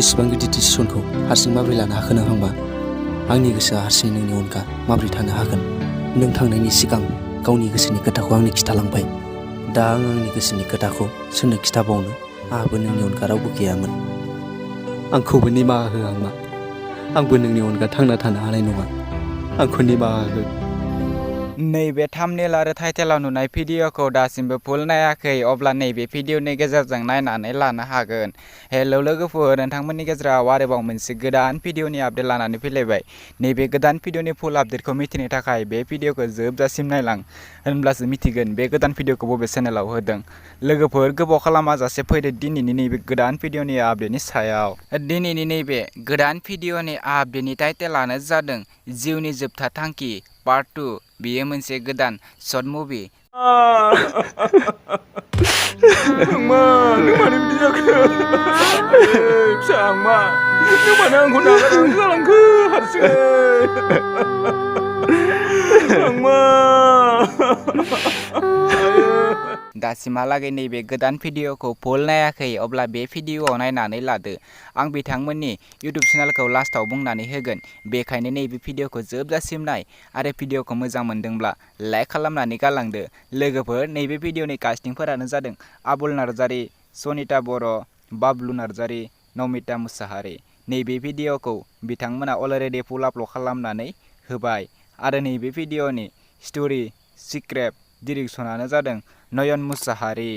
इसिबां गिदिर डिसिसनखौ हारसिं माबोरै लानो हाखोन आंबा आंनि गोसोआ हारसिं नोंनि अनगा माबोरै थानो हागोन नों थांनायनि सिगां गावनि गोसोनि खोथाखौ आंनो खिथालांबाय दा आं आंनि गोसोनि खोथाखौ सोरनो खिथाबावनो आंहाबो नोंनि अनगा रावबो गैयामोन आंखौबो निमाहा हो आंमा आंबो नोंनि अनगा थांना थानो हानाय नङा आंखौ निमाहा हो नैबे थाम्बनेल आरो टाइटेलाव नुनाय भिडिअखौ दासिमबो फुल नायाखै अब्ला नैबे भिडिअनि गेजेरजों नायनानै लानो हागोन। हेलौ लोगोफोर, नोंथांमोननि गेजेराव आरोबाव मोनसे गोदान भिडिअनि आपडेट लानानै फैलायबाय। नैबे गोदान भिडिअनि फुल आपडेटखौ मिथिनो थाखाय बे भिडिअखौ जोबजासिम नायलां, होनब्लासो मिथिगोन बे गोदान भिडिअखौ बबे चेनेलाव होदों। लोगोफोर, गोबाव खालामाजासे फैदो दिनैनि नैबे गोदान भिडिअनि आपडेटनि सायाव। दिनैनि नैबे गोदान भिडिअनि आपडेटनि टाइटेलानो जादों जिउनि जोबथा थांखि पार्ट 2। बेयो मोनसे गोदान शर्ट मुभि। आंमा नों मानो बिदि जाखो? फिसा आंमा नों मानो आंखौ नागारनानै गालांखो हारसिङै? आंमा दासिमहालागै नैबे गोदान भिडिअखौ फुल नायाखै अब्ला बे भिडिअआव नायनानै लादो। आं बिथांमोननि इउटुब चेनेलखौ लास्टाव बुंनानै होगोन, बेखायनो नैबे भिडिअखौ जोबजासिम नाय आरो भिडिअखौ मोजां मोनदोंब्ला लाइक खालामनानै गालांदो। लोगोफोर, नैबे भिडिअनि कास्टिंफोरानो जादों आबुल नार्जारि, सनिता बर', बाबलु नार्जारि, नमिता मुसाहारि। नैबे भिडिअखौ बिथांमोना अलरेडि फुल आपल'ड खालामनानै होबाय आरो नैबे भिडिअनि स्ट'रि स्क्रिप्ट डिरेक्शनानो जादों नयन मुसाहारि।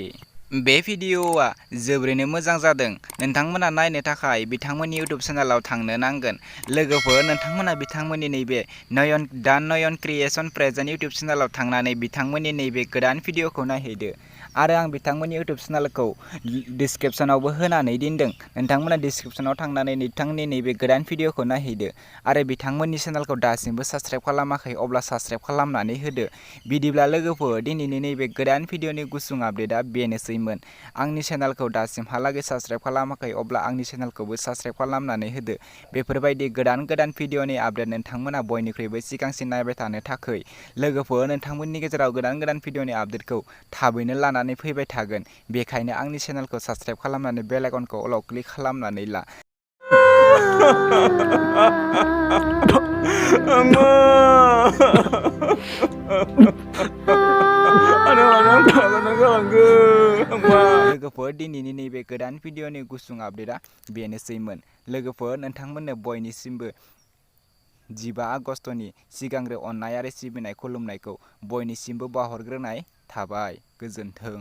बे भिडिअआ जोबोरैनो मोजां जादों। नोंथांमोना नायनो थाखाय बिथांमोननि इउटुब चेनेलाव थांनो नांगोन। लोगोफोर, नोंथांमोना बिथांमोननि नैबे नयन क्रिएशन प्रेजेन्ट इउटुब चेनेलाव थांनानै बिथांमोननि नैबे गोदान भिडिअखौ नायहैदो आरो आं बिथांमोननि इउटुब चेनेलखौ डिसक्रिपसनावबो होनानै दोनदों। नोंथांमोना डिसक्रिपसनाव थांनानै बिथांनि नैबे गोदान भिडिअखौ नायहैदो आरो बिथांमोननि चेनेलखौ दासिमबो साबस्क्राइब खालामाखै अब्ला साबस्क्राइब खालामनानै होदो। बिदिब्ला लोगोफोर, दिनैनि नैबे गोदान भिडिअनि गुसुं आपडेटआ बेनोसैमोन। आंनि चेनेलखौ दासिमहालागै साबस्क्राइब खालामाखै अब्ला आंनि चेनेलखौबो साबस्क्राइब खालामनानै होदो। बेफोरबायदि गोदान भिडिअनि आपडेट नोंथांमोना बयनिख्रुइबो सिगांसिन नायबाय थानो थाखाय। लोगोफोर, नोंथांमोननि गेजेराव गोदान भिडिअनि आपडेटखौ थाबैनो लानानै फैबाय थागोन, बेखायनो आंनि चेनेलखौ साबस्क्राइब खालामनानै बेल आइकनखौ अलाव क्लिक खालामनानै ला। आंमा लोगोफोर, दिनैनि नैबे गोदान भिडिअनि गुसुं आपडेटआ बेनोसैमोन। लोगोफोर, नोंथांमोननो बयनिसिमबो 15 आगस्तनि सिगांग्रो अननाय आरो सिबिनाय खुलुमनायखौ बयनिसिमबो बावहरग्रोनाय थाबाय। गोजोन्थों।